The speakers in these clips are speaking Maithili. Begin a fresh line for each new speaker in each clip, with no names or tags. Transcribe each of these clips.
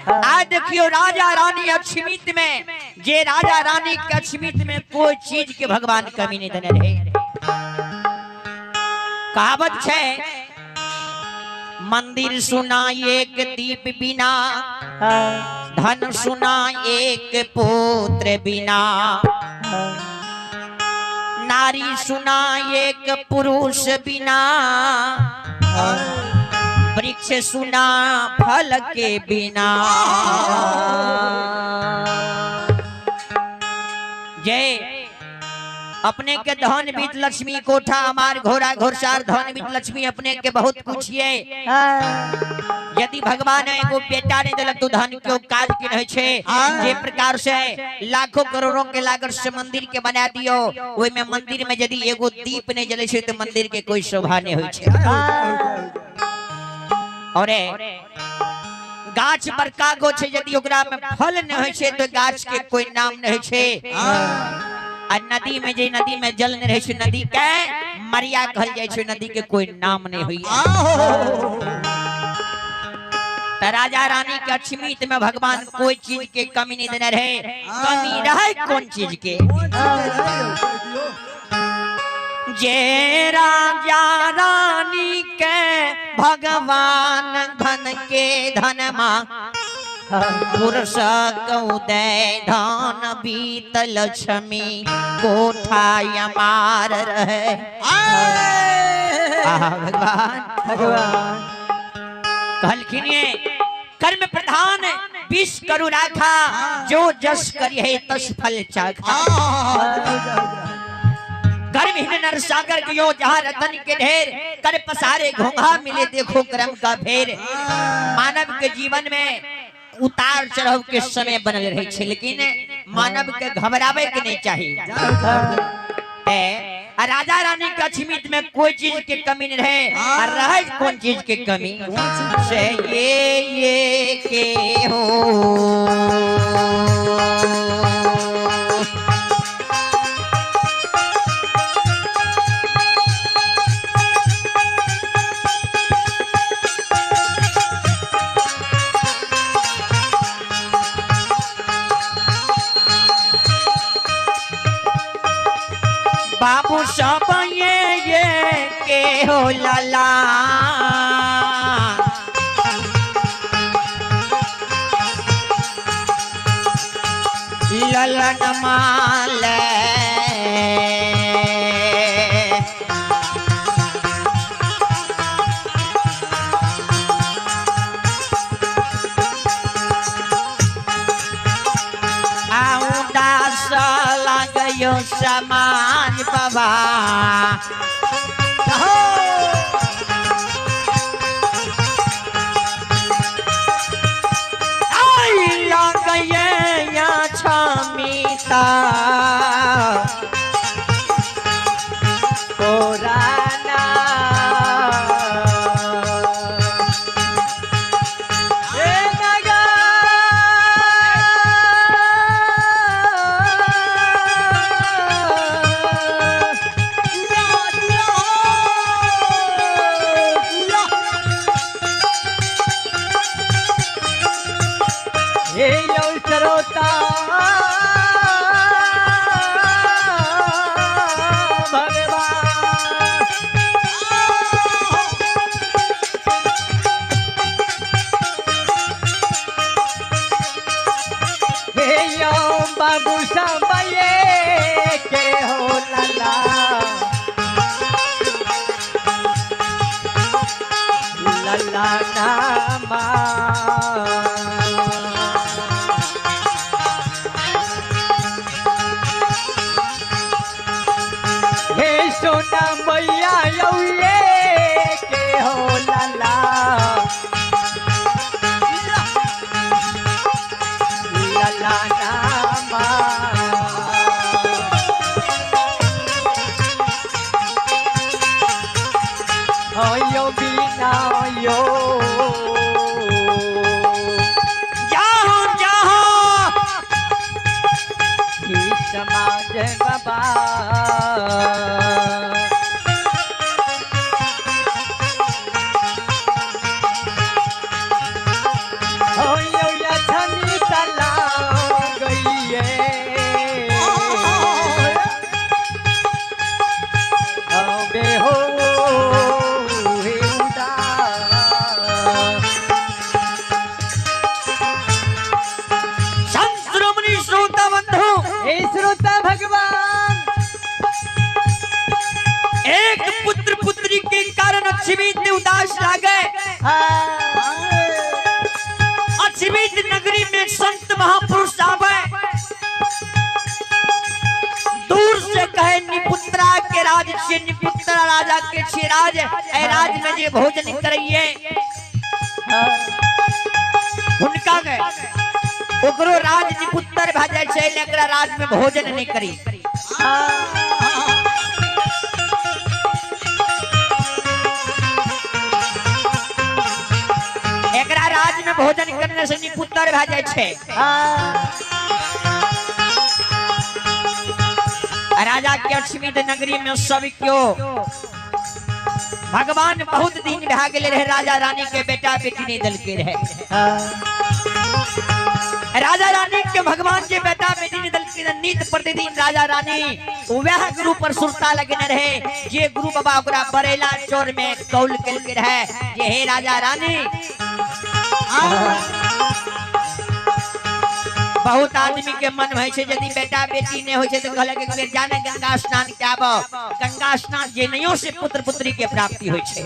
आज देखियो राजा रानी अक्षमित में, जे राजा रानी के अक्षमित में कोई चीज के भगवान कमी नहीं देने रहे। कहावत छै, मंदिर सुना एक दीप बिना, धन सुना एक पुत्र बिना, नारी सुना एक पुरुष बिना, वृक्ष सुना फल के बिना। जय अपने के धन बीत लक्ष्मी कोठा हमार घोड़ा घोड़सार, धन बीत लक्ष्मी अपने के बहुत कुछ ये। यदि भगवान एगो बेटा नहीं दिलक तो धन के काज के रहे छे। जे प्रकार से लाखों करोड़ों के लागत से मंदिर के बना दियो, ओय में मंदिर में यदि एगो दीप नहीं जले छे तो मंदिर के कोई शोभा नहीं होय छे। और गाछ बड़का गो छे, यदि ओकरा में फल नहीं होय छे तो गाछ के कोई नाम नहीं होय छे। आ नदी में जे नदी में जल नहीं रहे छे, नदी के मरिया कहल जाय छे, नदी के कोई नाम नहीं होय। त राजा रानी के अक्षमित में भगवान कोई चीज के कमी नहीं देने रहे। कमी रहे कौन चीज के? जे राजा रानी के भगवान धन के धनमा, पुरुष उदय धन बीत लक्ष्मी कोठा अमार रहे। भगवान
भगवान
कहलखिन कर्म प्रधान विष करु राखा, जो जस करी है तस फल चाखा। कर्महीन नर सागर गयो जहाँ रतन के ढेर, कर पसारे घोंघा मिले देखो कर्म का फेर। मानव के जीवन में उतार चढ़ाव के समय बनल रहे छे, लेकिन मानव के घबरावे के नहीं चाहिए। राजा रानी के अक्षमित में कोई चीज के कमी नहीं रहे, और रहे कौन चीज के कमी? से ये के हो बाबू सब ये के हो लाला, ललन माल आऊं दास लागयो समाज बाबा। छमिता
कोराना हे यो श्रोता भगवान, हे यो बाबू सबये के हो लाला, लला नामा। हे सोना मैया यौले के हो लाला, लला नामा। हो यो बिना यो
जाहो जाहो
ही समाज बाबा। हो यो करता भगवान।
एक पुत्र पुत्री के कारण अक्षमित उदास लागे। अक्षमित नगरी में संत महापुरुष आवे, दूर से कहे निपुत्रा के राज छे, निपुत्रा राजा के छे राज, ए राज में जे भोजन करैये हुनका के ओकरो राज निपुत्र भा जाय छै, एकरा राज में भोजन नहीं करी। एकरा राज में भोजन करने से निपुत्र भा जाय छै। राजा के अक्षमित नगरी में सब क्यों भगवान बहुत दिन भा गेले रहे, राजा रानी के बेटा बेटी नहीं दलके रहे। राजा रानी के भगवान के बेटा बेटी नहीं दलके रहे। नित प्रतिदिन राजा रानी वह गुरु पर सुरता लगने रहे जे गुरु बाबा ओकरा बरेला चोर में कौल केलके रहे जे हे राजा रानी। बहुत आदमी के मन में छै यदि बेटा बेटी नहीं होय छै तो कहलक एक बेर जाने गंगा स्नान के आबो। गंगा स्नान जे नहियो से पुत्र पुत्री के प्राप्ति होय छै।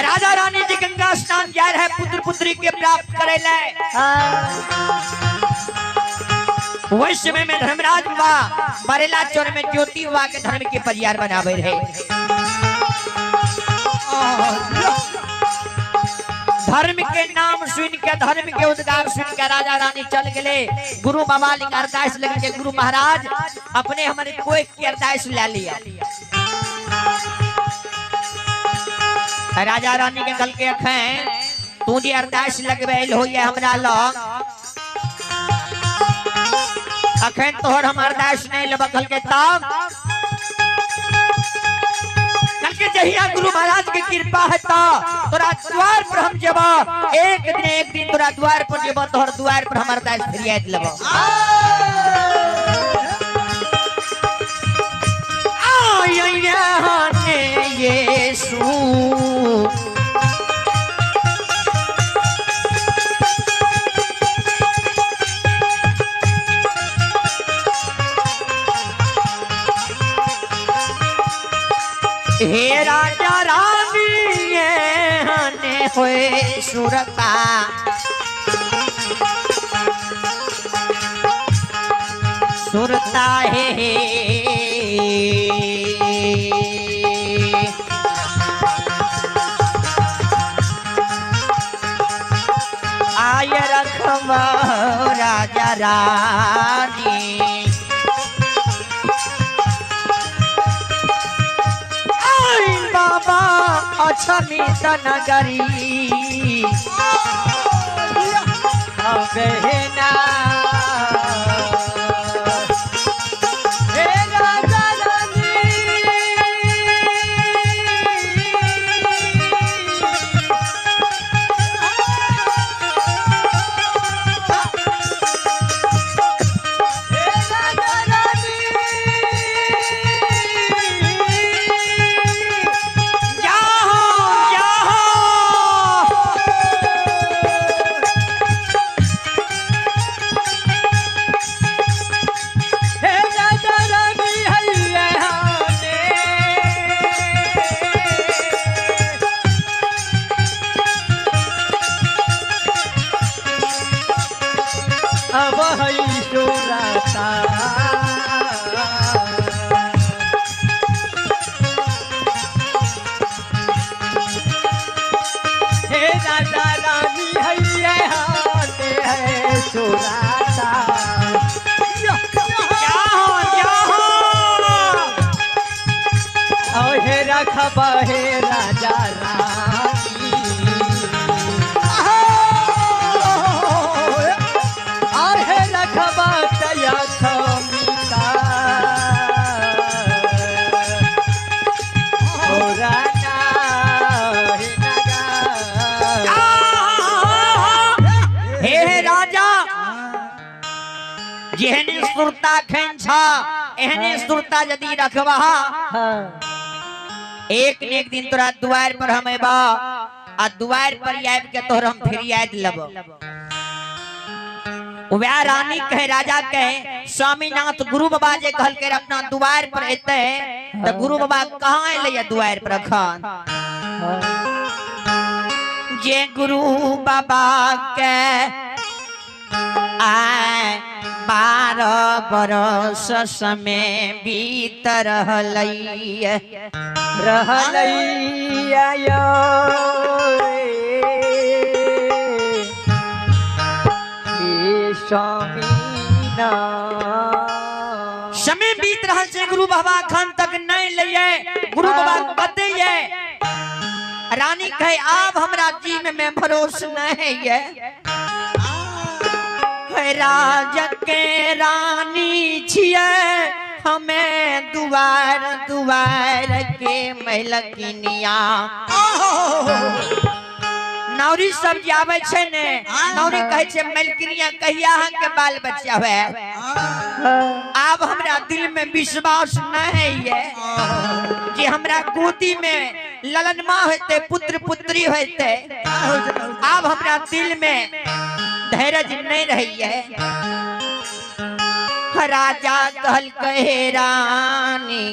राजा रानी जी गंगा स्नान जा रहे पुत्र पुत्री के प्राप्त करे ले। वही समय में धर्मराज बाबा बरेला चोर में ज्योति बाबा के धर्म के परियार बनावे रहे। धर्म के नाम सुन के, धर्म के उद्गार सुन के राजा रानी चल गए गुरु बाबा लिंग अरदास लग के गुरु महाराज अपने हमारे कोई की अरदास ले लिया। राजा रानी के कल के अखन तू जी अरदास लगबे हो ये हमरा लग, अखन तोहर हम अरदास नहीं लेब। कल के तब कल के जहिया गुरु महाराज के कृपा है तो तोरा द्वार पर हम जेबा, एक दिन तोरा द्वार पर जेबा, तोहर द्वार पर हम अरदास फिरियात लेब। यीशु हे राजा रानी ने होए सुरता सुरता हे आय रखवा राजा रानी। बाबा अक्षमित नगरी
बहना हे राजा रानी हे राजा रानी हे राजा रानी हैया हाथे है सुराता ओ हे रखब हे राजा रानी और हे रखब तया समिता ओ राजा हे नगा
हे राजा जेहने सुरता खन छा एहने सुरता यदि रखबा एक न एक दिन तोरा द्वार पर हम एबा आ दुआर पर आबि के तोहर हम फिरियाद लेब। वह रानी कहे राजा कहे स्वामीनाथ गुरु बाबा जे कहलकै अपना दुआर पर एते त गुरु बाबा कहाँ एलै दुआर पर अखन? जे गुरु बाबा के आय 12 बरस समय बीत रहलै
रहलैया यो स्वामीनाथ।
समय बीत रहल छै, गुरु बाबा अखन तक नहीं लइए, गुरु बाबा कते ये? रानी कहे आब हमरा जीव में भरोस नहीं है। राज के रानी छिए हमें दुआर दुआर के महलकिनिया। नौरी सब जे आबै छै ने, नौरी कहै छै मलकिनिया कहिया अहाँ के बाल बच्चा हुए? आब हमरा दिल में विश्वास नहीं है कि हमरा गोदी में ललनमा होते, पुत्र पुत्री होते। आब हमरा दिल में धैर्य नहीं रही है। राजा कहल कहे रानी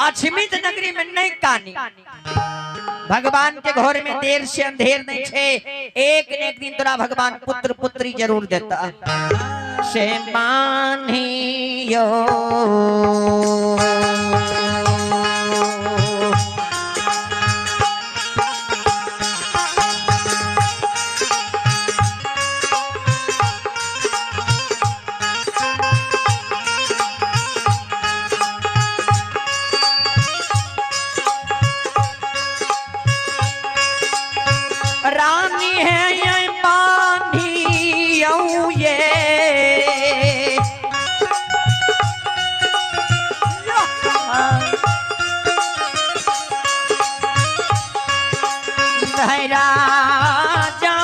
अछमित नगरी में नहीं कानी, भगवान के घर में देर से अंधेर नहीं छे, एक न एक दिन तोरा भगवान पुत्र पुत्री जरूर देता। से मानियो रानी है ये बांधियो ये राजा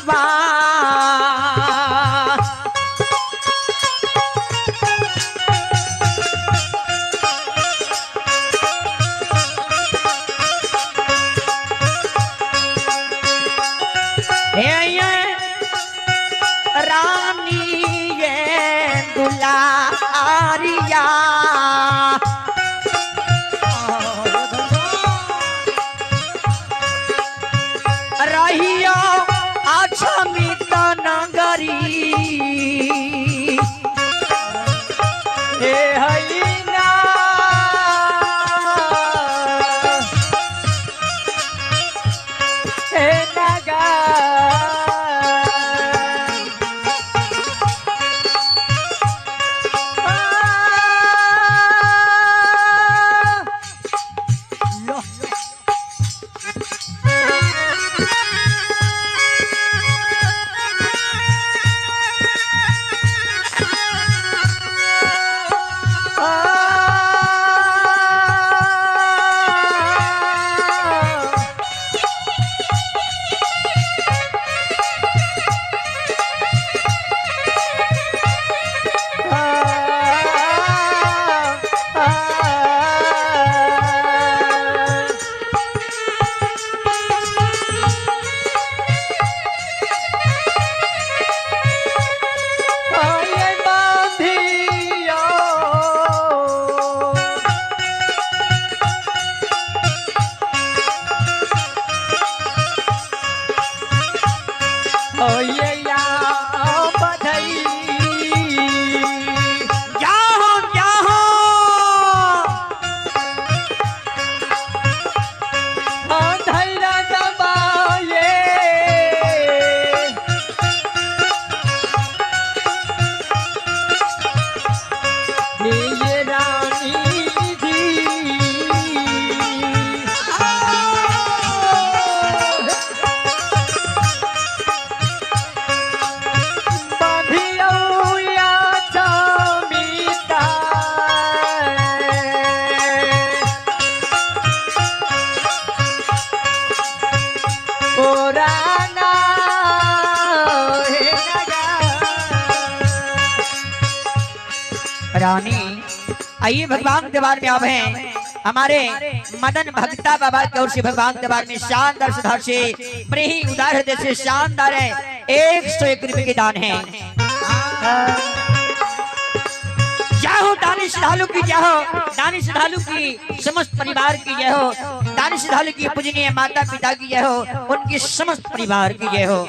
रानी ये दुलारिया रहियो अछमित नगरी।
हे हईना हे नगा
रानी आइए भगवान दरबार में आवे हैं। हमारे मदन भक्ता बाबा की ओर से भगवान दरबार में शानदार सुधार से बड़े ही उदार हृदय से शानदार है 101 रुपए के दान है। जय हो दानी श्रद्धालु की जय हो, दानी श्रद्धालु की समस्त परिवार की जय हो, दानी श्रद्धालु की पूजनीय माता पिता की जय हो, उनकी समस्त परिवार की जय हो।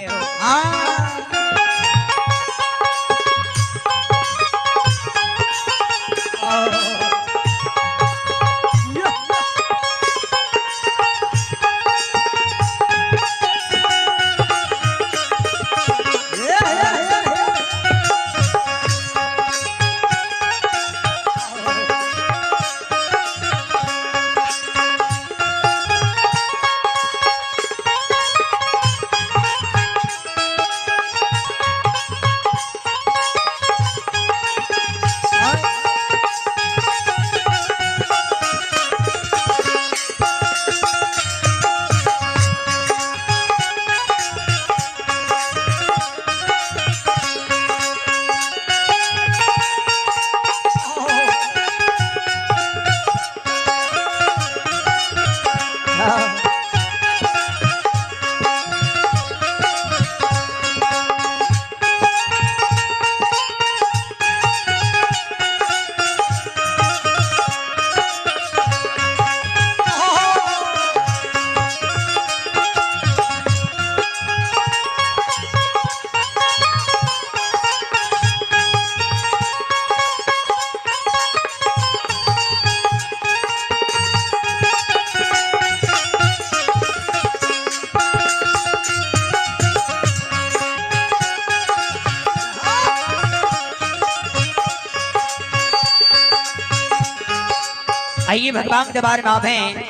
आइए भगवान दरबार में आप हैं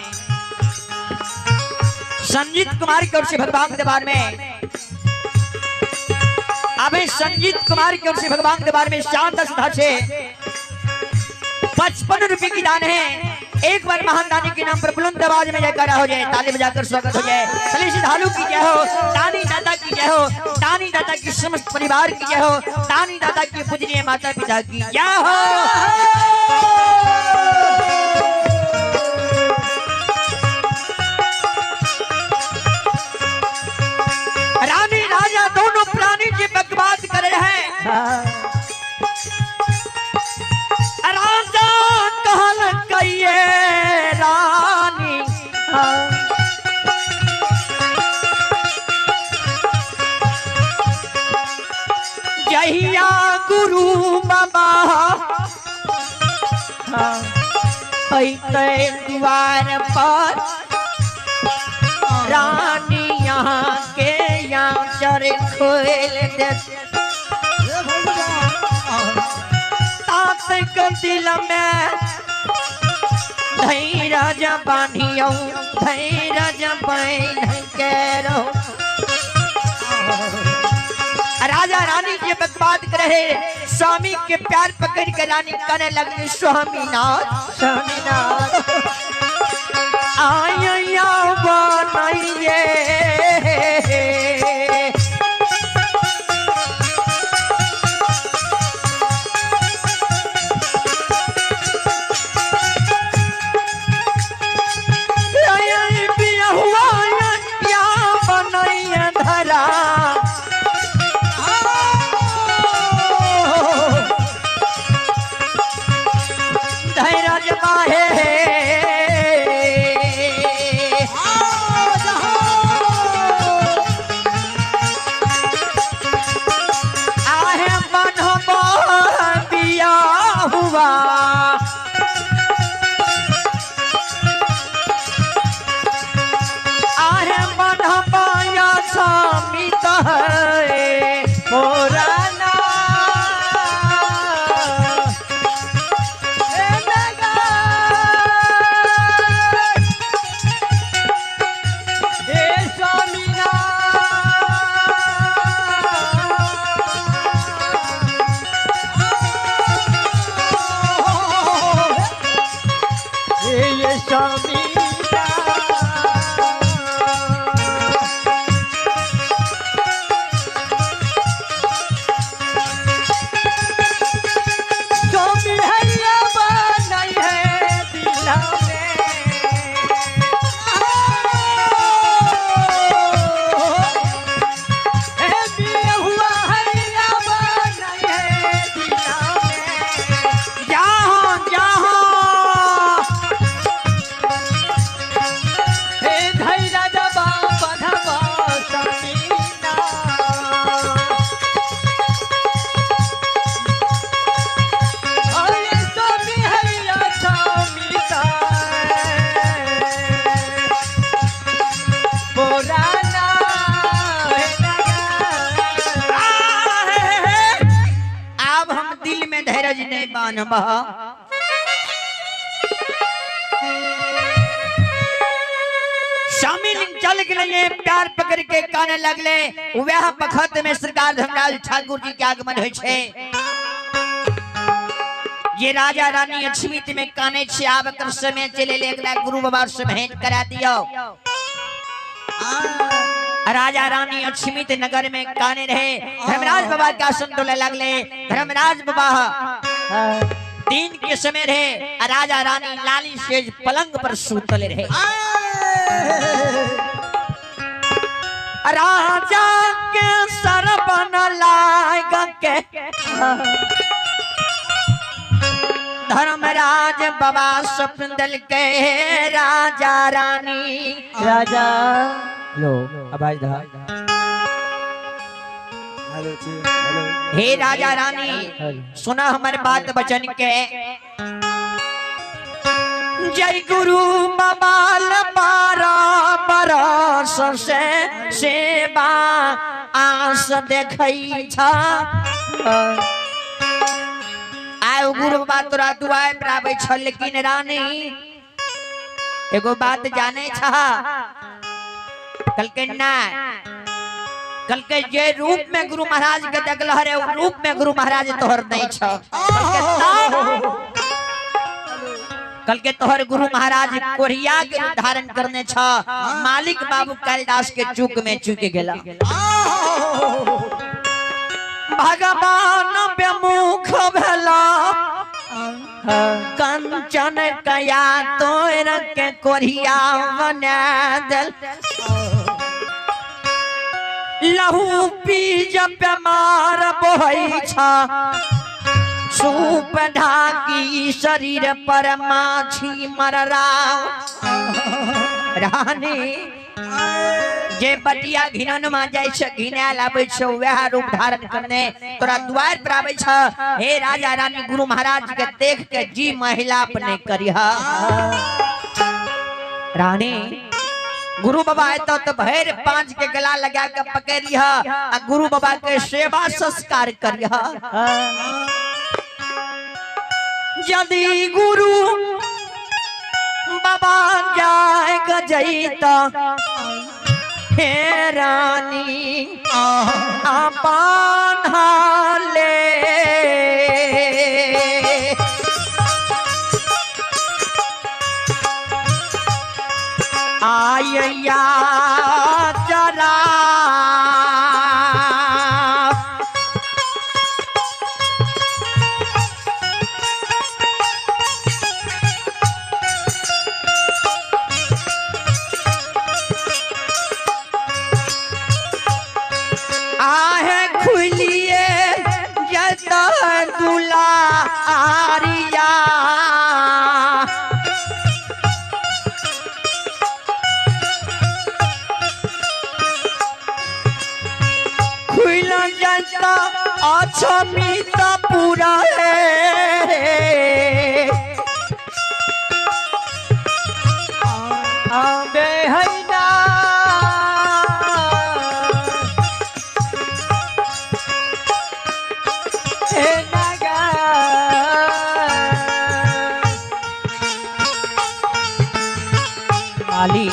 संजीत कुमार की ओर से भगवान दरबार में अबे संजीत कुमार की ओर से भगवान दरबार में शानदार सुधार से 55 रुपए की दान है। एक बार महान दानी के नाम पर बुलंद आवाज में जयकारा हो जाए, ताली बजाकर स्वागत हो जाए। सली श्रद्धालु की जय हो, दानी दाता की जय हो, दानी दाता की समस्त परिवार की जय हो, दानी दाता की पूजनीय माता पिता की जय हो। रानी राजा दोनों प्राणी की बकवास कर रहे हैं। राजा कहल कहिए रानी, जहिया गुरु बाबा अइते द्वार पर, रानी यहाँ के यहाँ खोल दे। तात के दिल में धैर्य बांधियो, धैर्य बांध के रहो। राजा रानी के बकवाद करे, स्वामी के प्यार पकड़ के रानी करने लगी, स्वामीनाथ स्वामीनाथ आया बनाइए।
स्वामी है
कानबा। शामिल चल गए प्यार पकड़ के काने लगले। वह बखत में सरकार धर्मराज ठाकुर जी के आगमन होइ छे। ये राजा रानी अछमित में काने छे आब कर समय चले ले एकरा गुरु बाबा से भेंट करा दियो। राजा रानी अछमित नगर में काने रहे। धर्मराज बाबा के आसन डोले लगले। धर्मराज बाबा दिन के समय रहे, राजा रानी लाली सेज पलंग पर सूतल रहे। राजा के सर बन लाग के धर्मराज बाबा स्वप्न दल के राजा रानी
राजा लो आवाज दा।
हे राजा रानी सुना हमारे बात बचन के। जय गुरु बाबा बारा बरस से सेवा आस देखई छा। आयो गुरु बाबा तोरा दुआए पर आबै छ, लेकिन रानी एगो बात जाने छा। कल के ना कल के जे रूप में गुरु महाराज के देखल हरे रूप में गुरु महाराज तोहर नहीं छ। कल के तोहर गुरु महाराज कोरिया के रूप धारण करने छ। मालिक बाबू कालिदास के चूक में चूक गेला। भगवान बेमुख भेला कंचन कया तोर के कोरिया बना दल। लहू पी जब मार बोहई छा सूप ढाकी शरीर पर माछी मरराव। रानी जे बटिया घिनन में जाय छै घिनायल आबै छै वएह रूप धारण करने तोरा द्वार पर आबै छ। हे राजा रानी गुरु महाराज के देख के जी महिला अपने करिह। रानी गुरु बाबा एतौ तो भरि पांच के गला लगा के पकड़ लिह आ गुरु बाबा के सेवा संस्कार करिह। यदि गुरु बाबा जाए गजैता हे रानी अपन हाले आया चरा आहे खुलिए जत दुलारिया खुल जत अछमित पूरा है।
आबे हैना हे नागा
माली